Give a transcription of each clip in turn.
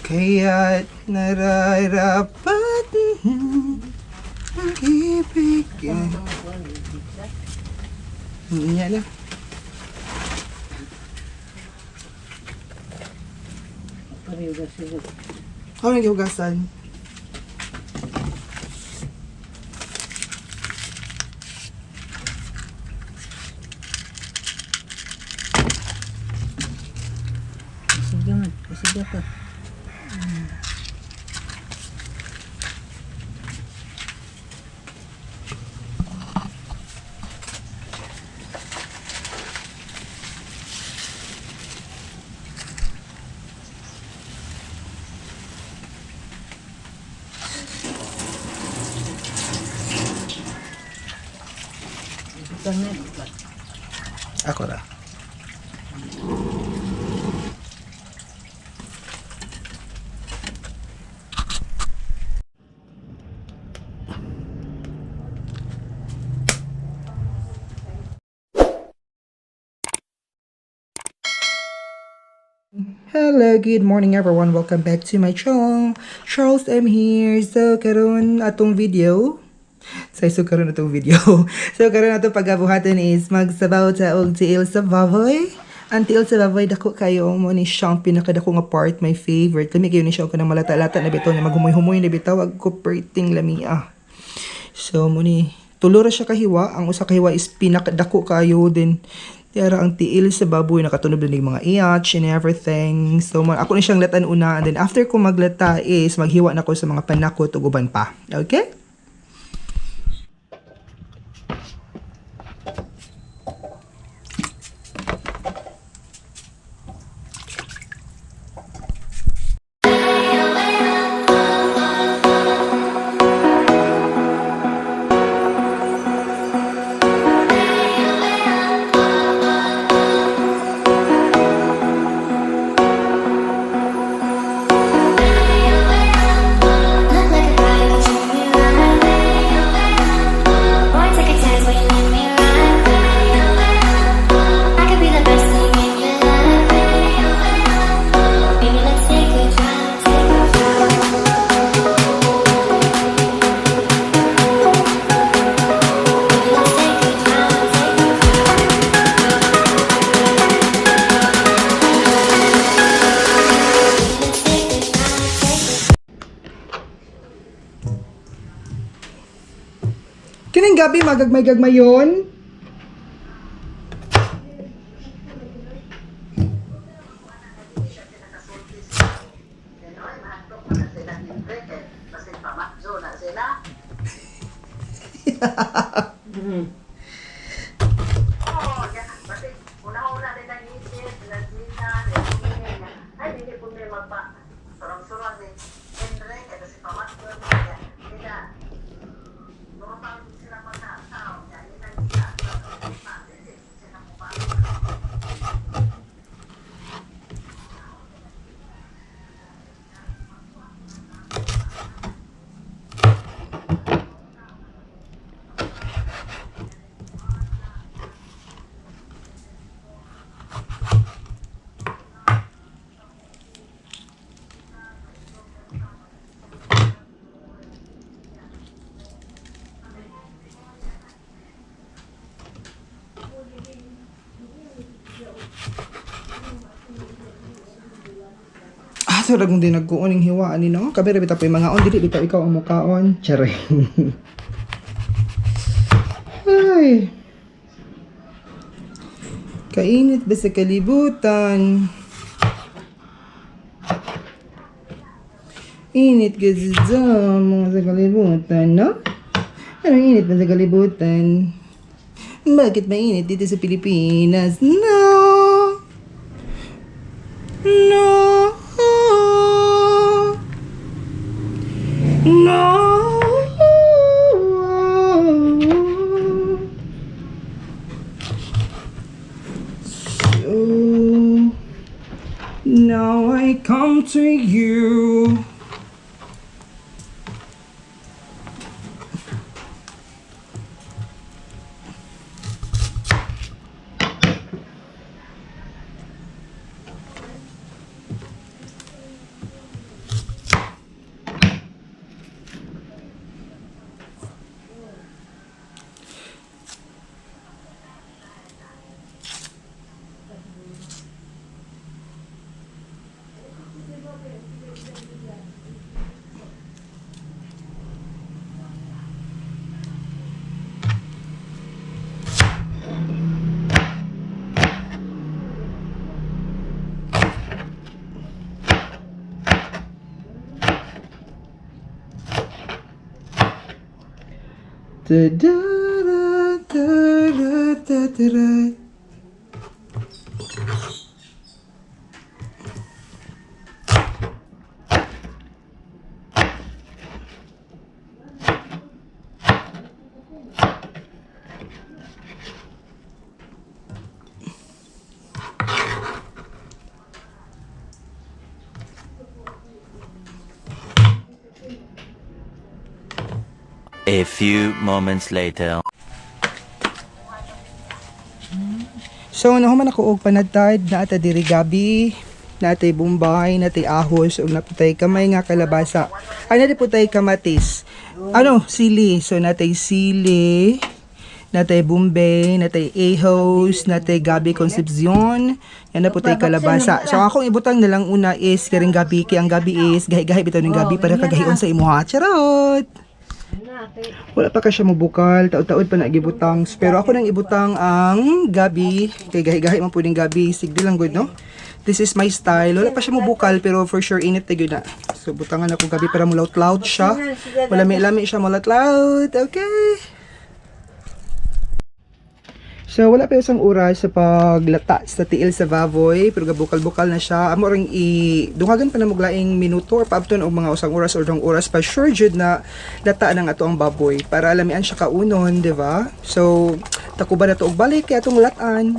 Kaya't nararapat ang ibig. Niya na. Ako naghugasan. Sige man, sige pa. Ako ra. Hello, good morning everyone. Welcome back to my channel. Charles M here. So karon atong video. So karon atong video. So karon atong pagabuhatan is magsabaw ta og tiil sa baboy. Ang tiil sa baboy dako kayo mo ni siyang pinakadako nga part, my favorite. Lami kayo ni siya og kanang malata-lata na bitaw niya maghumoy-humoy na bitaw ag kuperting lami ah. So mo ni tulo ra siya kahiwa, ang usa kahiwa is pinakadako kayo din. Tiyara ang tiil sa baboy nakatunob din yung mga iyach and everything. So mo ako ni siyang latan una and then after ko maglata is maghiwa na ko sa mga panakot ug uban pa. Okay? Look like a guy, but you me right. Boy, take a chance, will you let me ride? I could be the best thing in your life. Baby, let's take a drive, take a drive. Baby, let's take a drive, take a drive. Baby, let's take a drive, take a Kining gabi magagmay-gagmay yon. Una-una din ang isip, nagmita, ay, hindi po may magpa, surang-surang ni Henry, kaya si Pamatyo, kaya, nila, normal sila magkatao, kaya yun ang isa, hindi sila mukha. Ah, so ragong din nagkuon ning hiwa ani no. Kami ra bitaw pa yung mga on dili bitaw ikaw ang mukaon. Charay. Ay. Kainit ba sa kalibutan? Init kasi sa mga sa kalibutan, no? Anong init ba sa kalibutan? Bakit mainit dito sa Pilipinas? No! No! No! So, now I come to you. Da-da-da-da-da-da-da. A few moments later. So nahuman ako og panadtad na ata diri gabi, natay Bombay, natay ahos ug naputay kamay nga kalabasa. Ay natay putay kamatis. Ano, sili. So natay sili, natay Bombay, natay ahos, natay Gabi Concepcion, yan na putay kalabasa. So akong ibutang na lang una is karing gabi kay ang gabi is gahi-gahi bitaw ning gabi para kagahion sa imuha. Charot. Wala pa ka siya mobukal, taod-taod pa na gibutang. Pero ako nang ibutang ang gabi, kay gahi-gahi man pud ning gabi, sigdi lang good no. This is my style. Wala pa siya mobukal pero for sure init na gyud na. So butangan ako gabi para mulaut-laut siya. Wala lami siya mulaut-laut. Okay. So wala pa isang oras sa paglata sa tiil sa baboy pero gabukal-bukal na siya. Amo ring i dungagan pa na mo laing minuto or paabton og mga usang oras or duhang oras pa sure jud na lata nang ato ang baboy para lamian siya kaunon, di ba? So takuba na to og balik kay atong latan.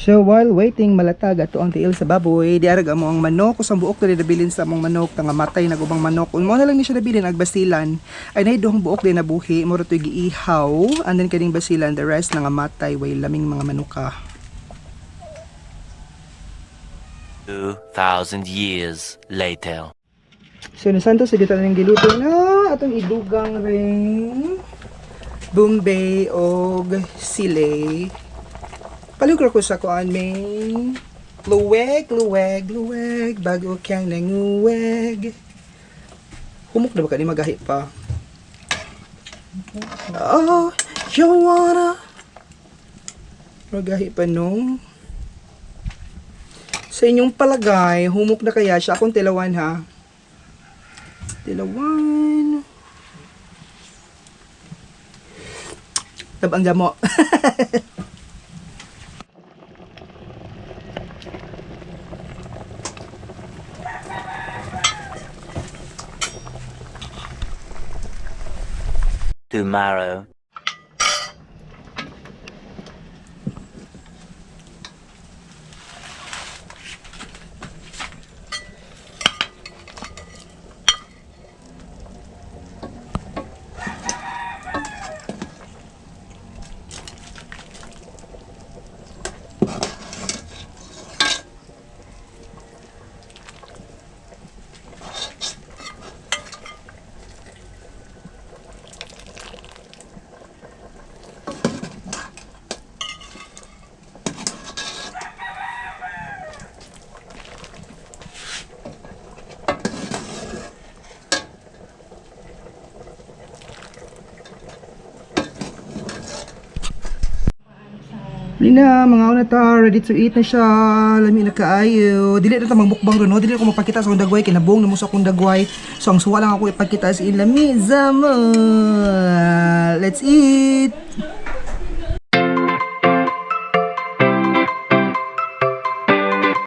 So while waiting malatag ato ang tiil sa baboy, di arag amo ang manok usang buok na nabilin sa among manok tanga matay nag ubang manok. Un mo na lang ni siya nabilin ag basilan. Ay nay duhang buok di nabuhi, mo ra to'y giihaw and then kaning basilan the rest nangamatay way laming mga manuka. 2,000 years later. So nasanto sa dito ng giluto na atong idugang ring Bombay og sili. Palihog ra ko sa kuan may luweg, luweg, luweg bago kang nanguweg. Humok na ba ka ni magahi pa? Oh, you wanna magahi pa no? Sa inyong palagay, humok na kaya siya? Akong tilawan ha. Tilawan. Tabang damo. Tomorrow. Lina, mga una ta, ready to eat na siya. Lami na kaayo. Dili na ta magmukbang ron, no? Dili ko mapakita sa akong dagway kay nabong na mo sa akong dagway. So ang suwa lang ako ipakita sa lami zama. Let's eat.